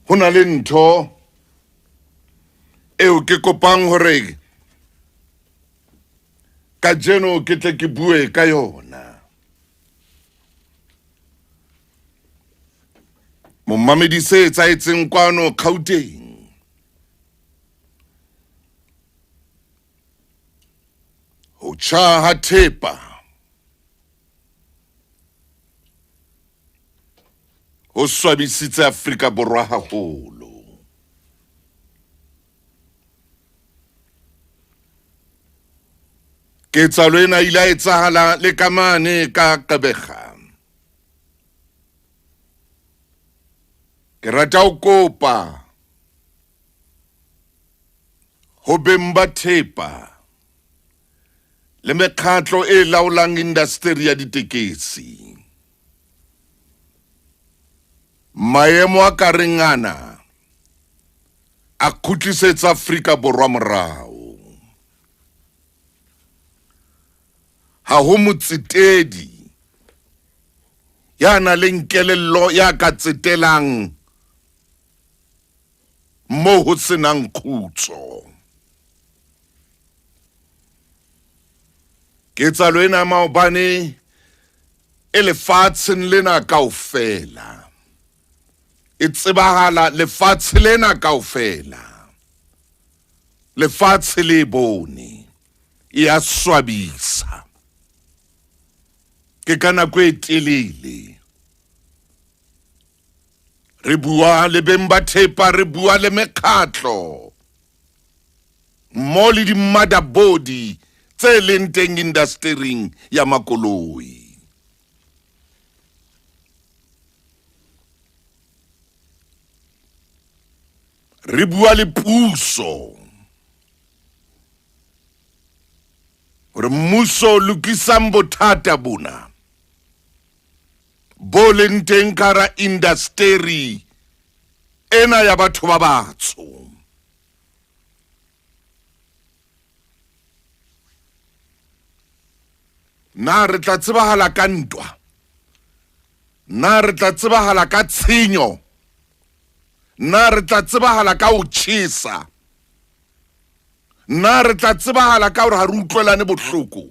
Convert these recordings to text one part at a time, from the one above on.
Ho na le ntho eo ke kopang hore kajeno ke tle ke bue ka yona. Momamedi se etsahetseng kwano Gauteng. Ho tjha ha thepa. Ho swabisitse Afrika Borwa haholo. Ketsahalo ena ile a etsahala le ka mane ka Gqeberha. Ke rata ho kopa ho beng ba thepa le mekgatlo e laolang indasteri ya ditekesi. Maemo a ka reng ana a kgutlisetsa Afrika Borwa morao. Ha ho motsetedi ya nang le kelello ya ka tsetelang moo ho senang khutso. Ketsahalo ena maobane e lefatsheng lena kaofela. E tsebahala lefatshe lena kaofela. Lefatshe le bone. E a swabisa. Ke ka nako e telele. Re bua le beng ba thepa, re bua le mekgatlo. Mmoho le dimmadabodi tse leng teng indastering ya makoloi. Re bua le puso hore mmuso lokisang bothata bona bo leng teng ka hara indasteri ena ya batho ba batsho. Na re tla tsebahala ka ntwa? Na re tla tsebahala ka tshenyo? Na re tla tsebahala ka ho tjhesa? Na re tla tsebahala ka hore ha re utlwelane bohloko?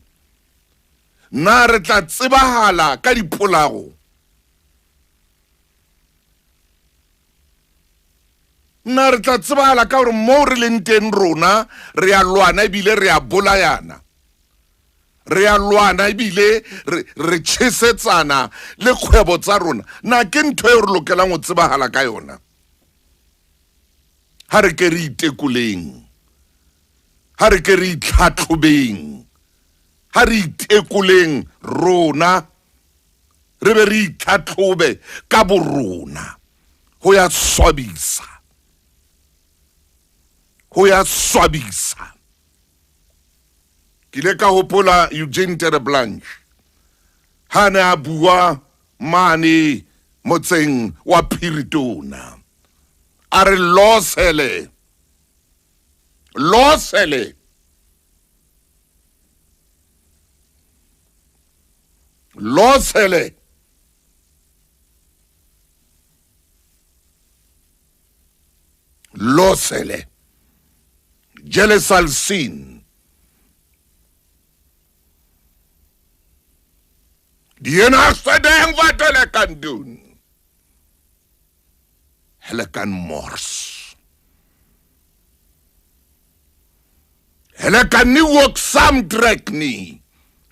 Na re tla tsebahala ka dipolao? Na re tla tsebahala ka hore moo re leng teng rona re a lwana ebile re a bolayana? Re a lwana ebile re tjhesetsana le kgwebo tsa rona. Na ke ntho eo re lokelang ho tsebahala ka yona? Ha re ke re itekoleng. Ha re ke re itlhatlhobeng. Ha re itekoleng rona. Re be re itlhatlhobe ka borona. Ho ya swabisa. Ho ya swabisa. Ke ile ka hopola Eugene Terreblanche ha ne a bua mane motseng wa Phiritona. A re losele. Losele. Losele. Losele. Julle sal sien. Die enigste ding wat hulle kan doen, hulle kan mors. Hulle kan nie ook saamtrek nie.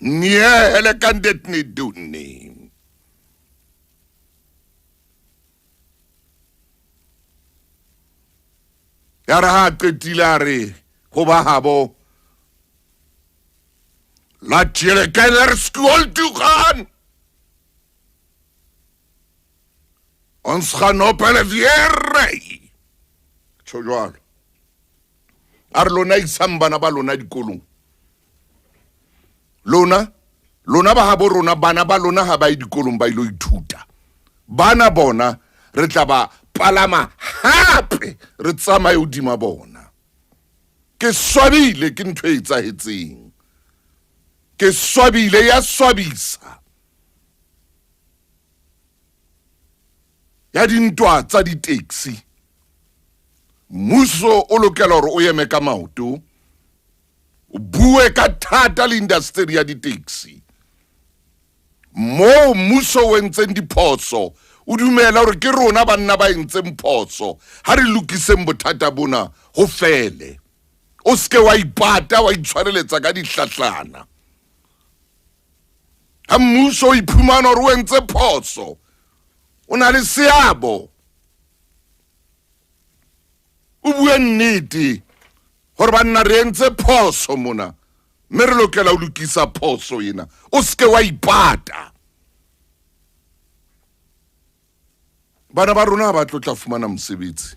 Nee, hulle kan dit nie doen nie. Ya re ha a qetile a re ho ba habo, Laat julle kinders skool toe gaan. Ons gaan op hulle weer ry. Tjho jwalo. A re lona isang bana ba lona dikolong. Lona, lona ba habo rona, bana ba lona ha ba ye dikolong ba ilo ithuta. Bana bona re tla ba palama hape re tsamaye hodima bona. Ke swabile ke ntho e etsahetseng. Ke swabile ya swabisa. Ya dintwa tsa di-taxi. Mmuso o lokela hore o eme ka maoto, o bue ka thata le indasteri ya di-taxi. Moo mmuso o entseng diphoso, o dumela hore ke rona banna ba entseng phoso, ha re lokiseng bothata bona ho fele. O se ke wa ipata wa itshwareletsa ka dihlahlana. Ha mmuso o iphumana hore o entse phoso, o na le seabo. O bue nnete gore banna re entse phoso mona mme re lokela ho lokisa phoso ena. O se ke wa ipata. Bana ba rona ha ba tlo tla fumana mosebetsi.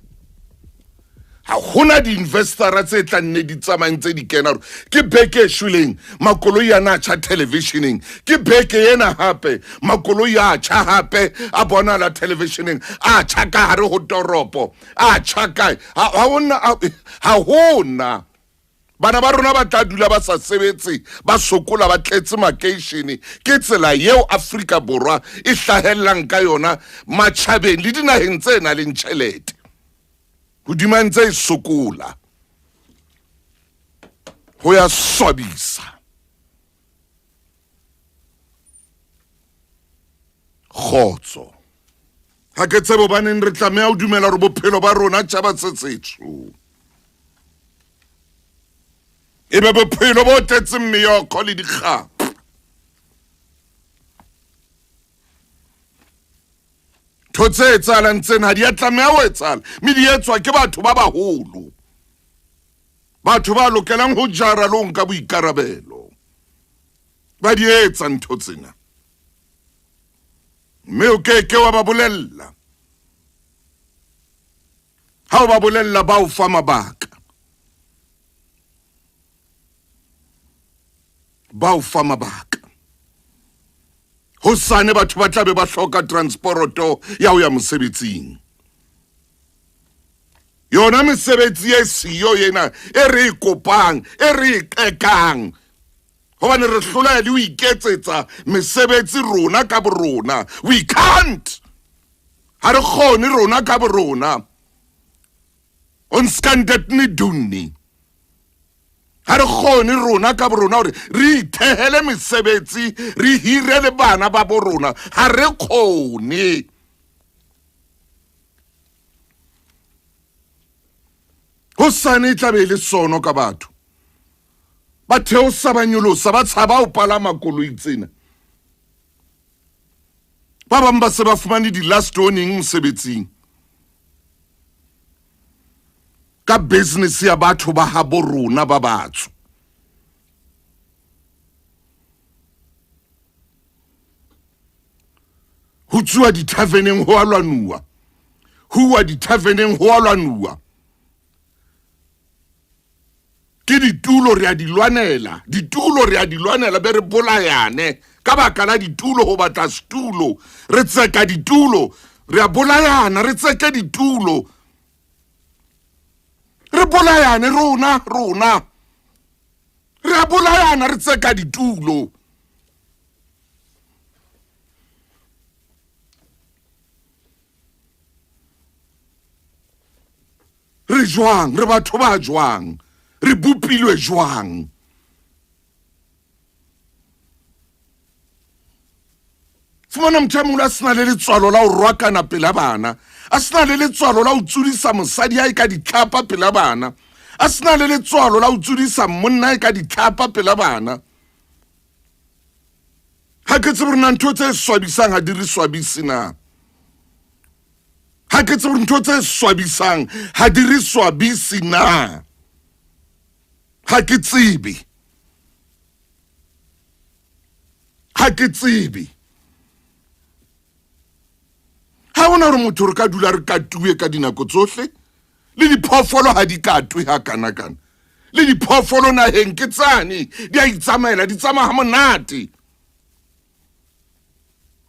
Ha hona di-investora tse tla nne di tsamayng tse di kena gore ke beke e shweleng makoloi a na tjha televisioneng, ke beke ena hape makoloi a tjha hape a bonala televisioneng, a tjha ka hare ho toropo, a tjha kae. Ha hona, ha hona. Bana ba rona ba tla dula ba sa sebetse, ba sokola, ba tletse makeishene. Ke tsela eo Afrika Borwa e hlahellang ka yona matjhabeng le dinaheng tse nang le tjhelete. Hodima ntse e sokola. Ho ya swabisa. Kgotso. Ha ke tsebe hobaneng re tlameha ho dumela hore bophelo ba rona tjhaba se setsho e be bophelo bo tletseng meokgo le dikgapha. Ntho tse etsahalang tsena ha di a tlameha ho etsahala, mme di etswa ke batho ba baholo, batho ba lokelang ho jara le ho nka boikarabelo. Ba di etsa ntho tsena, mme o ke ke wa ba bolella. Ha o ba bolella, ba o fa mabaka, ba o fa mabaka. Hosane batho ba tla be ba hloka transporoto ya ho ya mosebetsing. Yona mesebetsi e siyo ena e re e kopang, e re e qekang, hobane re hloleha le ho iketsetsa mesebetsi rona ka borona. We can't. Ha re kgone rona ka borona. Ons kan dit nie doen nie. Ha re kgone rona ka borona hore re ithehele mesebetsi, re hire le bana ba borona. Ha re kgone. Hosane e tla be e le sono ka batho. Ba theosa ba nyolosa, ba tshaba ho palama koloi tsena. Ba bang ba se ba fumane di-last warning mosebetsing. Ka business ya batho ba habo rona ba batsho. Ho tsuwa dithaveneng ho a lwanuwa. Ho uwa dithaveneng ho a lwanuwa. Ke ditulo re a di lwanela, ditulo re a di lwanela, be re bolayane ka baka la ditulo, ho batla setulo. Re tseka ditulo, re a bolayana, re tseke ditulo, re bolayane rona, rona re a bolayana, re tseka ditulo. Re jwang? Re batho ba jwang? Re bopilwe jwang? Fumana motho a moholo a sena le letswalo la ho rwakana pela bana, a sena le letswalo la ho tsodisa mosadi hae ka ditlhapa pela bana, a sena le letswalo la ho tsodisa monna hae ka ditlhapa pela bana. Ha ke tsebe hore na ntho tse swabisang ha di re swabise na. Ha ke tsebe hore ntho tse swabisang ha di re swabise na. Ha ke tsebe. Ha ke tsebe. Ha hona hore motho re ka dula re katuwe ka dinako tsohle. Le diphoofolo ha di katwe ha kana kana. Le diphoofolo naheng ke tsane, di a itsamaela, di tsamaya ha monate.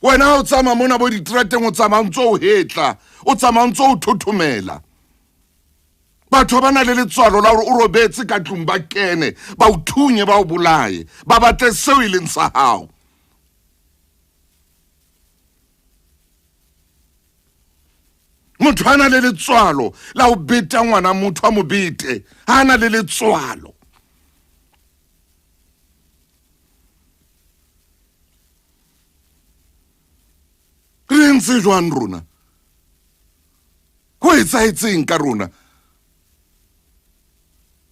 Wena ha o tsamaya mona bo diterateng, o tsamaya o ntso o hetla, o tsamaya o ntso o thothomela. Batho ba na le letswalo la hore o robetse ka tlung, ba kene, ba o thunye, ba o bolaye, ba batle seo e leng sa hao. Motho a na le letswalo la ho beta ngwana motho a mo bete, ha a na le letswalo. Re entse jwang rona? Ho etsahetseng ka rona?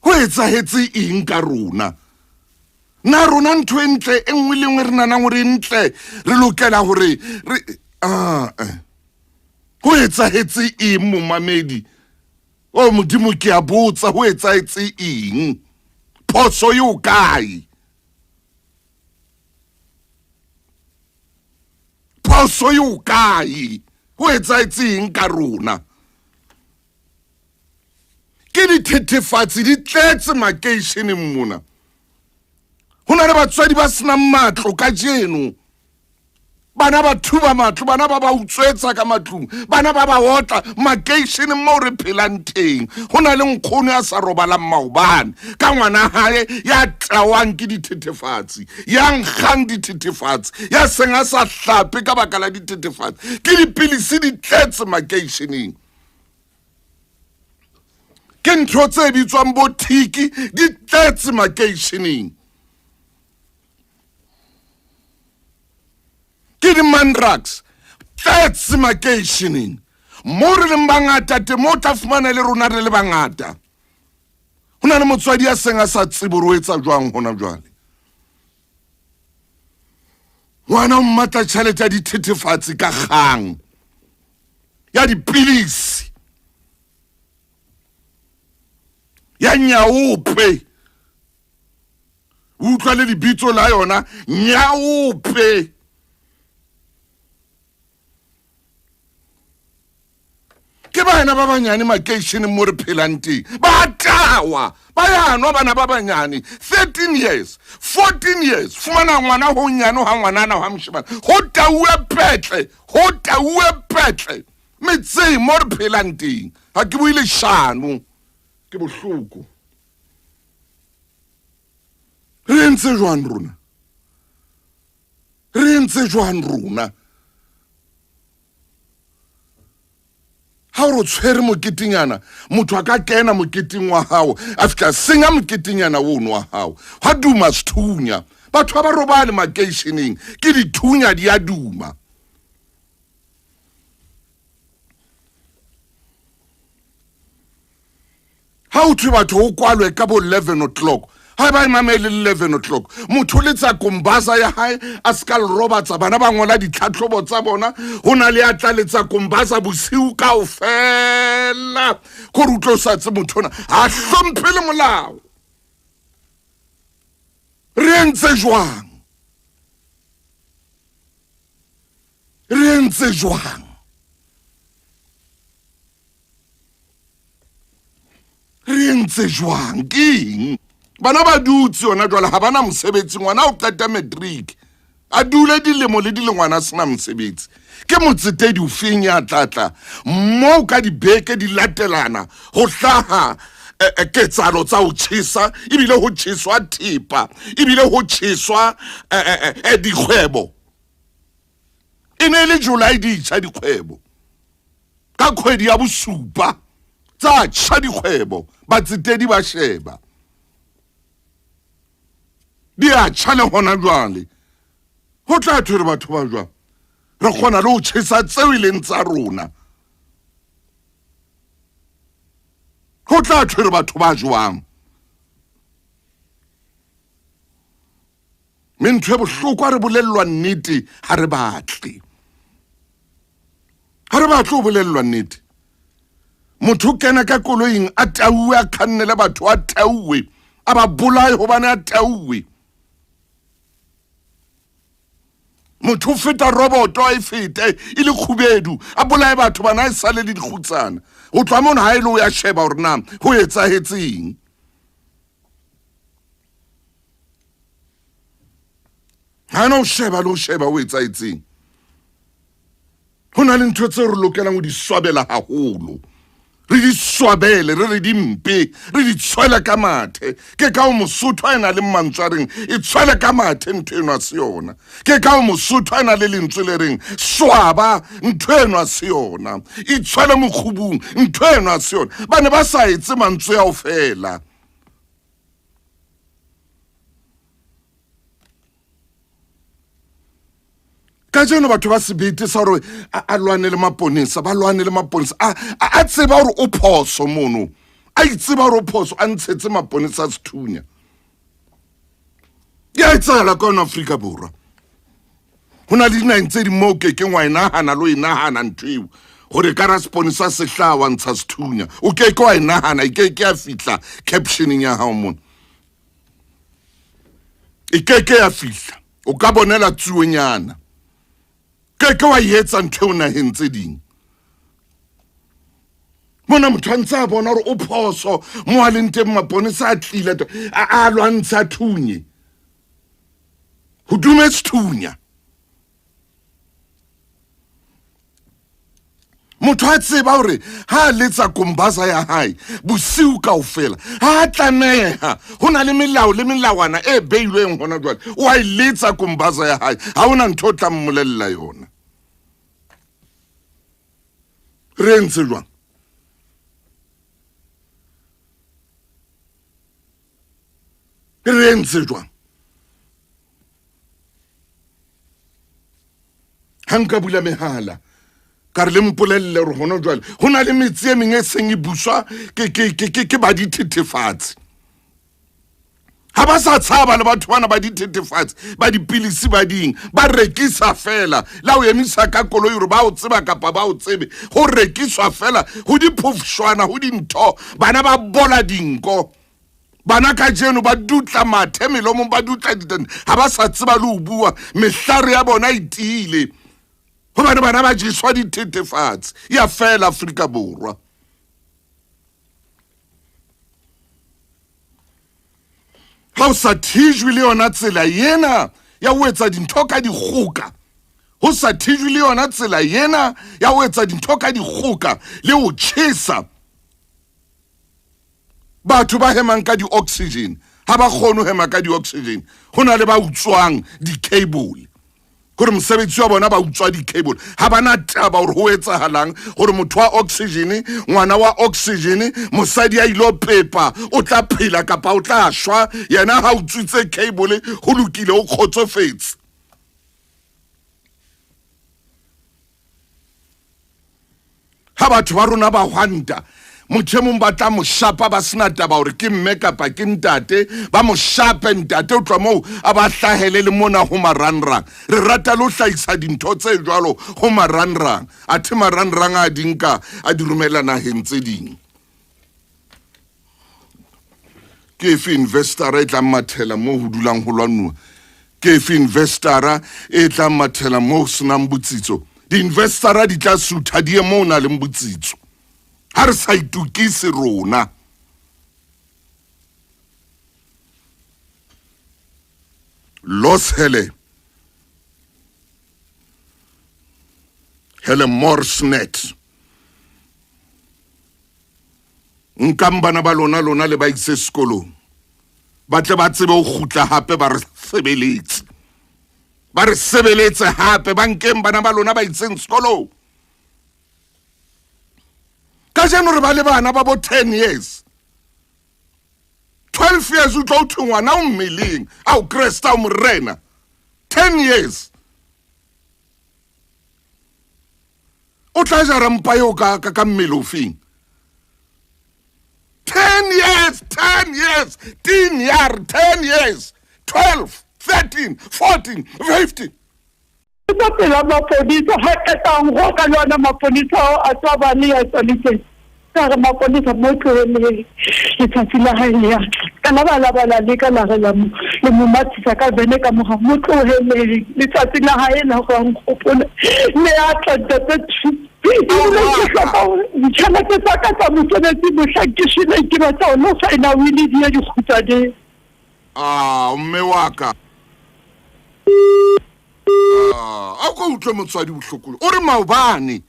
Ho etsahetse eng ka rona? Na rona ntho e ntle e nngwe le nngwe re nanang hore e ntle re lokela hore re ah, eh. Ho etsahetse eng momamedi? O Modimo ke a botsa ho etsahetse eng? Phoso e o kae? Phoso e o kae? Ho etsahetse eng ka rona? Ke dithethefatsi di tletse makeisheneng mona. Ho na le batswadi ba senang matlo kajeno. Bana ba thuba matlo, bana ba ba utswetsa ka matlung, bana ba ba otla makeisheneng moo re phelang teng. Ho na le nkgono ya sa robalang maobane ka ngwana hae ya tawang ke dithethefatsi, ya nkgang dithethefatsi, ya seng a sa hlape ka baka la dithethefatsi. Ke dipilisi di tletse makeisheneng. Ke ntho tse bitswang bo thiki di tletse makeisheneng. Ke di-mandrax tletse makeisheneng. Mo re leng bangata teng, mo o tla fumana le rona re le bangata. Ho na le motswadi ya seng a sa tsebe hore o etsa jwang hona jwale. Ngwana o mmatla tjhelete ya dithethefatsi ka kgang ya dipilisi ya nyaope. O utlwa le lebitso la yona nyaope. Ke bana ba banyane makeisheneng mo re phelang teng, ba tawa, ba ya nwa bana ba banyane 13 years, 14 years. Fumana ngwana ho nyane ha ngwanana ha moshemane, ho tauwe petle, ho tauwe petle metseng mo re phelang teng. Ha ke bue leshano, ke bohloko. Re entse jwang rona? Re entse jwang rona? Ha o re tshwere moketenyana, motho a ka kena moketeng wa hao, a fihla senya moketenyana ono wa hao. Hwa duma sethunya. Batho ha ba robale makeisheneng, ke dithunya di a duma. Ha o thwe batho ho kwalwe ka bo 11 o'clock, ha ba e mamele 11 o'clock, motho o letsa kombaza ya hae a se ka le robatsa, bana ba ngola ditlhatlhobo tsa bona, ho na le a tla letsa kombaza bosiu kaofela, kore o tlo sa tse motho ona ha hlomphe le molao. Re entse jwang? Re entse jwang? Re entse jwang? Ke eng? Bana ba dutse yona jwale ha bana mosebetsi. Ngwana o qeta matric, a dule dilemo le dilengwana a sena mosebetsi. Ke motsetedi ofeng ya tlatla moo ka dibeke di latelana ho hlaha ketsalo tsa ho tjhesa, ebile ho tjheswa thepa, ebile ho tjheswa dikgwebo. E ne e le July di tjha dikgwebo. Ka kgwedi ya bosupa tsa tjha dikgwebo, batsetedi ba sheba. Di a tjha le hona jwale. Ho tla thwe re batho ba jwang? Re kgona le ho tjhesa tseo e leng tsa rona. Ho tla thwe re batho ba jwang? Mme ntho e bohlokwa, re bolellwa nnete, ha re batle. Ha re batle ho bolellwa nnete. Motho o kena ka koloing a tauwe, a kgannele batho a tauwe, a ba bolaye hobane a tauwe. Motho o feta roboto a e fete e le kgubedu, a bolaye batho bana e sale le dikgutsana. Ho tloha mono ha e le o ya sheba hore na ho etsahetseng. Ha ena o sheba le ho sheba o etsahetseng. Ho na le ntho tseo re lokelang ho di swabela haholo. Re di swabele, re re di mpe, re di tshwele ka mathe. Ke ka o Mosotho a ena le mantswe a reng e tshwele ka mathe ntho eno a se yona. Ke ka o Mosotho a ena le lentswe le reng swaba ntho eno a se yona, itshwele mokgubung ntho eno a se yona. Ba ne ba sa etse mantswe ao fela. Kajeno batho ba sebete sa gore a lwane le maponesa, ba lwane le maponesa, a tseba gore o phoso mono, a itseba gore o phoso, a ntshetse maponesa a sethunya. Ya etsagala ka yona Afrika Borwa. Go na le dinaheng tse ding mo o kekeng wa e nagana le o e nagana ntho eo, gore ka ra seponesa se hlaha wa ntsha sethunya, o keke wa e nagana, e keke ya fihla captioneng ya gago mona, e keke ya fihla. O ka bonela tsuonyana, keke wa e etsa ntho eo naheng tse ding. Mona motho a ntse a bona gore o phoso mo a leng teng, maponesa a tlile a lwantsha thunye, go dume sethunya. Motho a tseba gore ha a letsa kombaza ya hae bosiu kaofela, ha a tlameha, go na le melao le melawana e beilweng gona jwale, o a e letsa kombaza ya hae, ha ona ntho o tla mmolelela yona. Re entse jwang? Re entse jwang? Ha nka bula mehala ka re le mpolelele gore gona jwale go na le metse e mengwe e seng e buswa ke ba dithethefatsi, ga ba sa tshaba le batho bana ba dithethefatsi, ba dipilisi, ba ding, ba rekisa fela. La o emisa ka koloi gore ba o tseba kapa ba o tsebe, go rekiswa fela, go diphofshwana, go dintho. Bana ba bola dinko, bana kajeno ba dutla mathe melomong, ba dutla ditante, ga ba sa tseba le go bua, mehlare ya bona e tiile gobane bana ba jeswa dithethefatsi. Ya fela Afrika Borwa. Ha o sa thijwe le yona tsela yena ya ho etsa dintho ka dikgoka, ho sa thijwe le yona tsela yena ya ho etsa dintho ka dikgoka le ho tjhesa batho ba hemang ka di-oxygen, ha ba kgone ho hema ka di-oxygen. Ho na le ba utswang di-cable, gore mosebetsi wa bona ba utswa di-cable, ha ba na taba gore ho etsagalang, gore motho wa oxygen, ngwana wa oxygen, mosadi a ilo pepa, o tla phela kapa o tla shwa, yena ha utswitse cable ho lokile, o kgotsofetse. Ha batho ba rona ba hwanta, motho e mong ba tla mo shapa ba sena taba gore ke mme kapa ke ntate, ba mo shape ntate, o tloha moo a ba hlahele le mona ho marangrang. Re rata le ho hlahisa dintho tse jwalo ho marangrang, athe marangrang a di nka a di romela naheng tse ding. Ke efe investora e tlang mathela moo ho dulang ho lwanuwa? Ke efe investora e tlang mathela moo ho senang botsitso? Di-investora di tla sutha di ye moo o na leng botsitso. Ha re sa itokise rona, los hele hele morsnet. Nkang bana ba lona, lona le ba ise sekolong, ba tle ba tsebe ho kgutla hape ba re sebeletse, ba re sebeletse hape. Ba nkeng bana ba lona ba itseng sekolong. Kajeno re ba le bana ba bo 10 years, 12 years, utlwa o thwe ngwana o mmeleng, ao Kreste, ao morena, 10 years o tla jara mpa eo ka ka ka mmele o feng? 10 years, 10 years, 10 year, 10 years, 12, 13, 14, 15. Ka pela mapodisa ha qeta ho ka le ona maponisa ao a tswa ba le ya tswaletseng, ka re maponisa mo tloheleng, letsatsi la hae le ya tla. Ka la ba la ba la leka la re la mo le mo mathisa ka vene ka moga, mo tloheleng, letsatsi la hae la go nkgopola le ya tla. Ntate ebile ke hloka gore ditšhelete tsa ka tsa mosebetsi mohlang ke shweleng, ke batla go lo saena wili di ye dikgutsaneng. A mme wa ka a ko utlwe motswadi bohloko, o re maobane.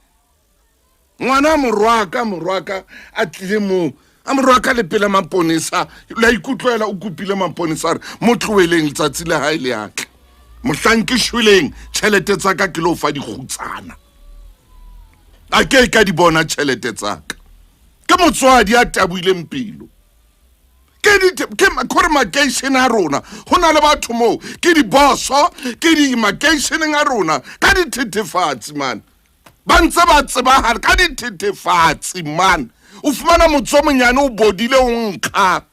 Ngwana morwaka, morwaka a tlile moo, a morwaka le pela maponesa, la ikutlwela o kopile maponesa a re mo tloeleng letsatsi le hae le atla. Mohlang ke shweleng, tjhelete tsa ka ke lo fa dikgutsana. A ke ka di bona tjhelete tsa ka. Ke motswadi a taboileng pelo. Ke di ke kore makeishene a rona go na le batho moo ke diboso ke di makeisheneng a rona ka dithethefatsi man. Ba ntse ba tsebagala ka dithethefatsi man. O fumana motse o monyane o bodile o nkga.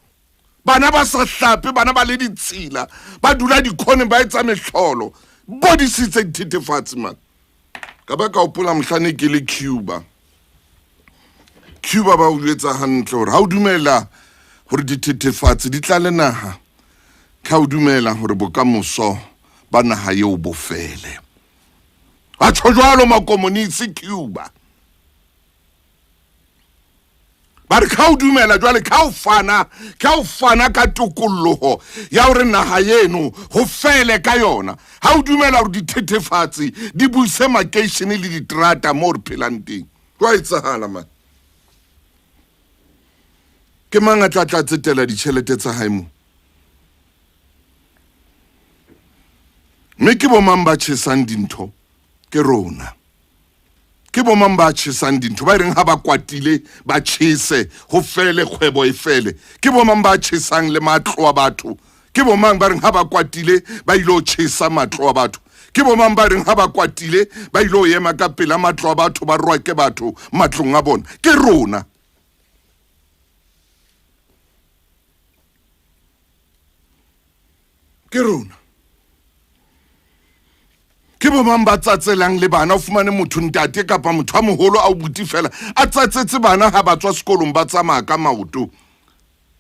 Bana ba sa hlape, bana ba le ditshila, ba dula dikhoneng ba etsa mehlolo. Bodisitse dithethefatsi man. Ka ba ka hopola mohlane ke le Cuba. Cuba ba o jwetsa hantle hore ha o dumela hore dithethefatsi di tlale naha, ke ha o dumela hore bokamoso ba naha eo bo fele. Ba tjho jwalo makomonisi Cuba. Ba re ka o dumela jwale ka o fana, ka o fana ka tokolloho ya hore naha eno ho fele ka yona. Ha o dumela hore dithethefatsi di buse makeishene le diterata moo re phelang teng. Jwa etsahala man. Ke mang a tla tla tsetela ditjhelete tsa hae moo? Mme ke bomang ba tjhesang dintho? Ke rona. Ke bomang ba tjhesang dintho? Ba e reng ha ba kwatile ba tjhese, ho fele kgwebo e fele. Ke bomang ba tjhesang le matlo a batho? Ke bomang ba reng ha ba kwatile ba ile ho tjhesa matlo a batho? Ke bomang ba reng ha ba kwatile ba ile ho ema ka pela matlo a batho ba roake batho matlong a bona? Ke rona. Ke rona. Ke bomang ba tsatselang le bana? O fumane motho ntate kapa motho a moholo a o buti fela a tsatsetse bana ha ba tswa sekolong ba tsamaya ka maoto.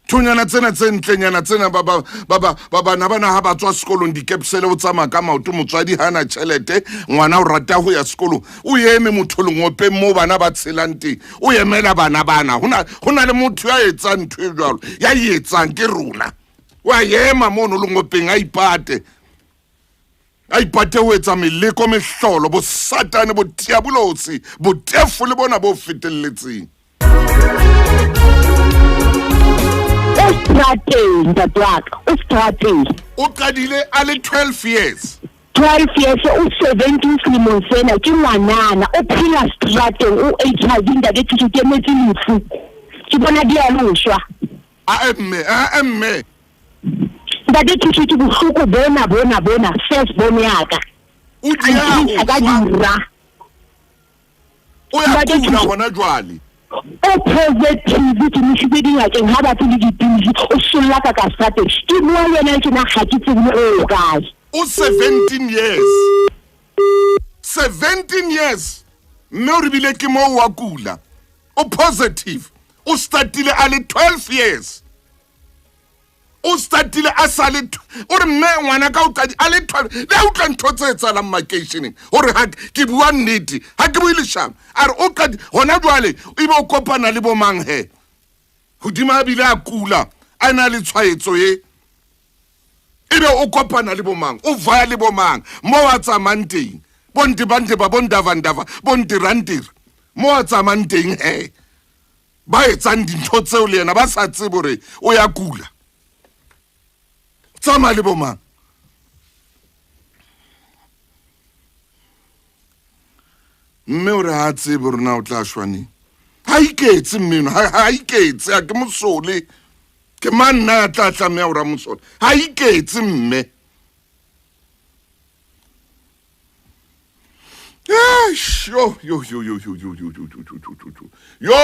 Thonyana tsena tse ntlenyana tsena ba ba ba ba ba bana bana ha ba tswa sekolong dikepsele o tsamaya ka maoto, motswadi hana tjhelete, ngwana o rata ho ya sekolong, o eme motho lengopeng moo bana ba tshelang teng, o emela bana bana. Ho na le motho ya etsang ntho e jwalo, ya e etsang ke rona. Wa ema mono lengopeng a ipate. A ipate ho etsa meleko, mehlolo, bosatane, botiabolosi, botefo le bona bo fetelletseng. O strateng, ntate wa ka, o strateng. O qadile a le 12 years. 12 years, o 17 selemong sena, ke ngwanana, o phela strateng, o HIV, ntate Thuso, ke emetse lefu. Ke bona di a lo shwa. A mme, a mme. Ntate Thuso, ke bohloko bona, bona, bona, first born ya ka. O dia ho shwa. Ka dira. O ya kula hona jwale. O positive, ke mo isitse dingakeng ha batle le dipilisi, o solla ka ka strateng. Ke bua le yena tjena ga ke tsebe le o kae. O 17 years. 17 years. Mme o re bile ke moo wa kula. O positive. O startile a le 12 years. O startile a sa le o re mme ngwana ka o qadi a le 12. Le a utlwa ntho tse etsahalang makeisheneng hore ha ke bua nnete, ha ke bue leshano. A re o qadi hona jwale ebe o kopana le bo mang he? Hodima a bile a kula, a na le tshwaetso e. Ebe o kopana le bo mang? O vaya le bo mang? Mo a tsamayang teng. Bo ntebanteba, bo ndavandava, bo ntirantira. Mo a tsamayang teng he. Ba etsang dintho tseo le yena ba sa tsebe hore o ya kula. Tsamaya le bo mang? Mme o re ha a tsebe hore na o tla shwa neng. Ha iketse mme enwa, ha iketse, ha ke mosole. Ke mang nna ya tla tlameha hore a mosole? Ha iketse mme. Eish, yo, yo, yo, yo, yo, yo, yo, yo, yo, yo, yo, yo. Yo.